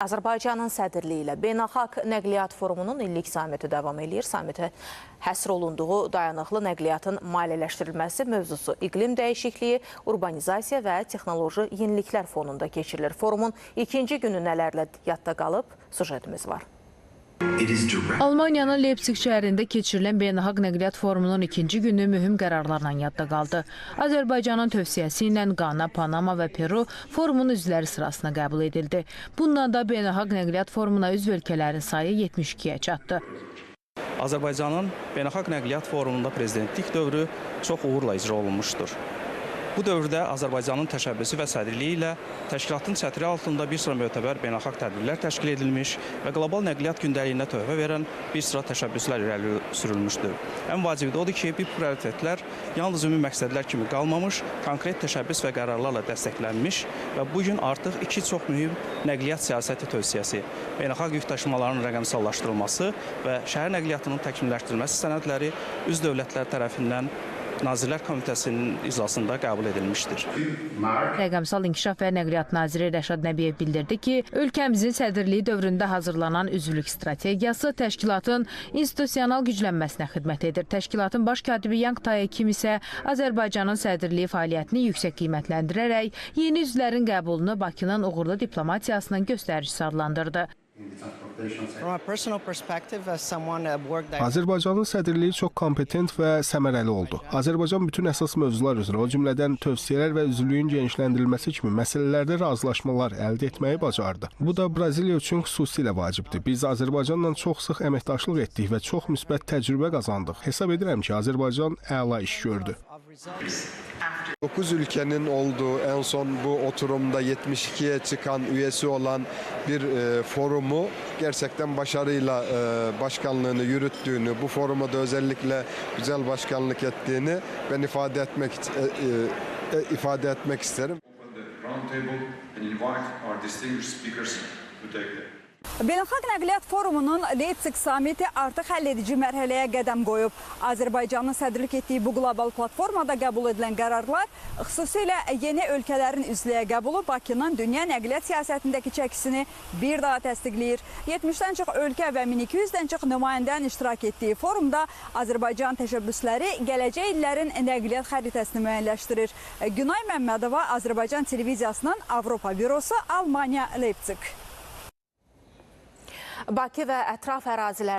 Azərbaycanın sədrliyi ilə Beynəlxalq Nəqliyyat Forumunun illik samiti davam eləyir. Samitə həsr olunduğu dayanıqlı nəqliyyatın maliyyələşdirilməsi mövzusu iqlim dəyişikliyi, urbanizasiya və texnoloji yeniliklər fonunda keçirilir. Forumun ikinci günü nələrlə yadda qalıb? Süjetimiz var. Almaniyanın Leipzig şəhərində keçirilən Beynəlxalq Nəqliyyat Forumunun ikinci günü mühüm qərarlarla yadda qaldı. Azərbaycanın tövsiyəsi ilə Qana, Panama və Peru forumun üzvləri sırasına qəbul edildi. Bununla da Beynəlxalq Nəqliyyat Forumuna üzv ölkələrin sayı 72-yə çatdı. Azərbaycanın Beynəlxalq Nəqliyyat Forumunda prezidentlik dövrü çox uğurla icra olunmuşdur. Bu dövrdə Azərbaycanın təşəbbüsü və sədrliyi ilə təşkilatın çətiri altında bir sıra mötəbər beynəlxalq tədbirlər təşkil edilmiş və qlobal nəqliyyat gündəliyinə töhfə verən bir sıra təşəbbüslər irəli sürülmüşdür. Ən vacibi də odur ki, bu prioritetlər yalnız ümumi məqsədlər kimi qalmamış, konkret təşəbbüs və qərarlarla dəstəklənmiş və bu gün artıq iki çox mühüm nəqliyyat siyasəti tövsiyəsi, beynəlxalq yük daşımalarının rəqəmsallaşdırılması və şəhər nəqliyyatının təkmilləşdirilməsi sənədləri üzv dövlətlər tərəfindən Nazirlər Komitəsinin iclasında qəbul edilmişdir. Rəqəmsal İnkişaf və Nəqliyyat Naziri Rəşad Nəbiyev bildirdi ki, ölkəmizin sədrliyi dövründə hazırlanan üzvlük strategiyası təşkilatın institusional güclənməsinə xidmət edir. Təşkilatın baş katibi Yang Tae Kim isə Azərbaycanın sədrliyi fəaliyyətini yüksək qiymətləndirərək yeni üzvlərin qəbulunu Bakının uğurlu diplomatiyasının göstəricisi adlandırdı. Azərbaycanın sədrliyi çox kompetent və səmərəli oldu. Azərbaycan bütün əsas mövzular üzrə, o cümlədən tövsiyələr və üzvlüyün genişləndirilməsi kimi məsələlərdə razılaşmalar əldə etməyi bacardı. Bu da Braziliya üçün xüsusilə vacibdir. Biz Azərbaycanla çox sıx əməkdaşlıq etdik və çox müsbət təcrübə qazandıq. Hesab edirəm ki, Azərbaycan əla iş gördü. 9 ülkenin olduğu en son bu oturumda 72'ye çıkan üyesi olan bir forumu gerçekten başarıyla başkanlığını yürüttüğünü, bu foruma da özellikle güzel başkanlık ettiğini ben ifade etmek isterim. Beynəlxalq Nəqliyyat Forumunun Leipzig samiti artıq həlledici mərhələyə qədəm qoyub. Azərbaycanın sədrlik etdiyi bu qlobal platformada qəbul edilən qərarlar, xüsusilə yeni ölkələrin üzvlüyə qəbulu Bakının dünya nəqliyyat siyasətindəki çəkisini bir daha təsdiqləyir. 70-dən çox ölkə və 1200-dən çox nümayəndənin iştirak etdiyi forumda Azərbaycan təşəbbüsləri gələcək illərin nəqliyyat xəritəsini müəyyənləşdirir. Günay Məmmədova, Azərbaycan Televiziyasının Avropa Bürosu, Almaniya, Leipzig. Bakı və ətraf ərazilər